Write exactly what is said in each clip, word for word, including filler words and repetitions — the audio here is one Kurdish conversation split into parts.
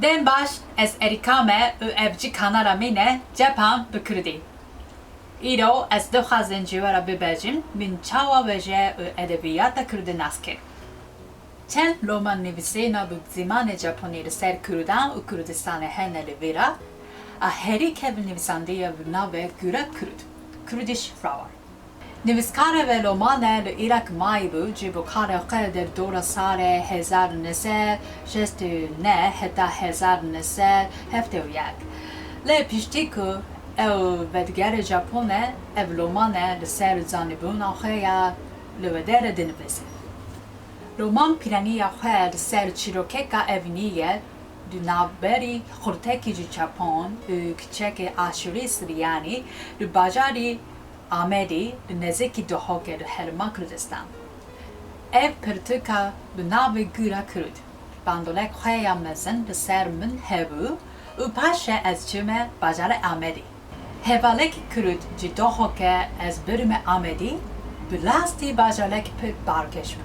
Dem baş, ez Erîka me û ev jî kanala min e, Cepan bi Kurdî. Îro ez dixwazim ji we re bibêjim, min çawa wêje û edebiyata Kurdî nas kir. Çend loman nivîsîna bi zimanê Japonî li ser Kurdan û Kurdistanê hene li vîra, a herî kevin nivîsandiye bi navê Gura Kurd, Kurdish Flower. Nivîskare ve lomane li Îrak mayî bû, ji bo karê xwe derdora salê hezar neh sed şêst û neh heta hezar neh sed heftê û yek. Lê piştî ku ew vedigerê Japon e, ev lomane li ser zanîbûna xwe ya li wê derê dinivîse. Loman pîraniya xwe li ser çîrokeka evînî ye, di navberî xurtekî ji Japon û kiçekê Aşûrî Siryanî li bajarî Amedî li nêzîkî Duhokê li Herêma Kurdistan. Ev pirtûka bi navê Gura Kurd, bandolek xwe ya mezin li ser min hebû û paşê ez çûme bajarê Amedî. Hevalekî Kurd ji Duhokê ez birime Amedî, bi rastî bajarek pir balkêş bû.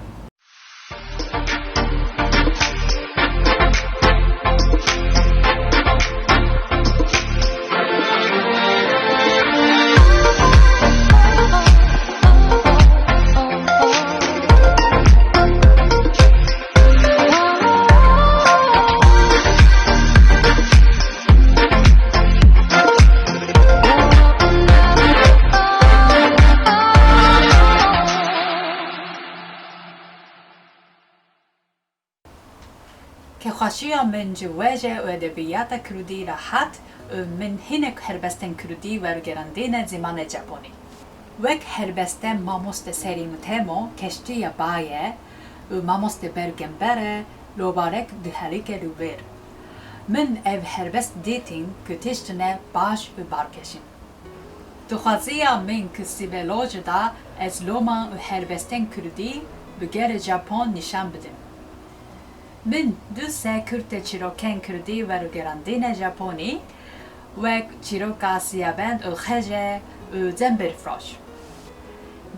Kêfxweşiya min ji wêje û edebiyata Kurdî re hat û min hinek helbestên Kurdî wergerandine zimanê Japonî. Wek helbeste mamoste Serî Mutemo keştiya baye û mamoste Bergem Bere lobarek duhelîke li wir. Min ev helbest dîtin ku tiştine baş û balkêş in. Dixwaziya min ku sîvê lojê de ez loman û helbestên Kurdî bi gerê Japon nîşan bidim. Min du sê kurte çîrokên Kurdî wergerandine Japonî, wek çîroka Siyabend û Xeje û Cembêrfiroş.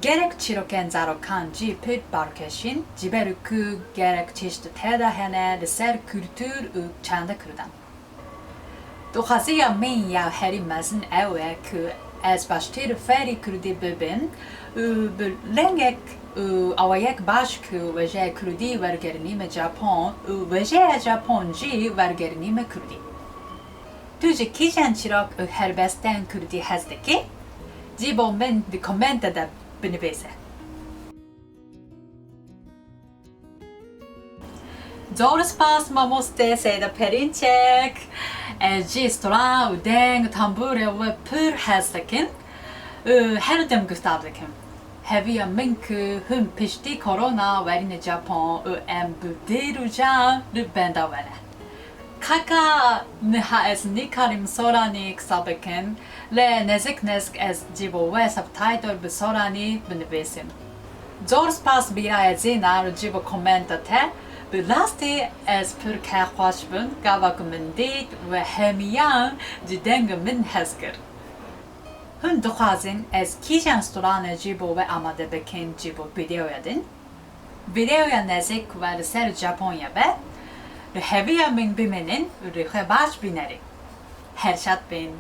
Gelek çîrokên zarokan jî pir balkêş in, ji ber ku gelek tişt tê de hene li ser kultur û çanda Kurdan. Dixwaziya min ya herî mezin ew e ku ez baştir fêrî Kurdî bibim û bi lengek û awayek baş ku wêjeya Kurdî wergerinîme Japon û wêjeya Japon jî wergerinîme Kurdî. Tu ji kîjan çîrok û helbestên Kurdî hez dikî? Ji bo min di komenta de binivîse. Zor spas mamoste Seyda Perinçek. Ez jî stran û deng û tambûrê we pir hez dikim û her dem guhtar dikim. Hêviya min ku hûn piştî korona werîne Japon û em bi dîl û can li benda we ne. Kaka niha ez nikarim soranî qisa bikim, lê nezik nezik ez ji bo we subtitle bi soranî binivîsim. Zor spas birayê Zînar ji bo komenta te, bi rastî ez pir kêfxweş bûm gava ku min dît û hemiyan ji dengê min hez kir. Hûn dixwazin ez kîjan stranê ji bo we amade bikim ji bo vîdeoya din? Vîdeoya nezik we li ser Japonya be, li hêviya min bimînin û rê xwe baş bînerî. Her şad bin.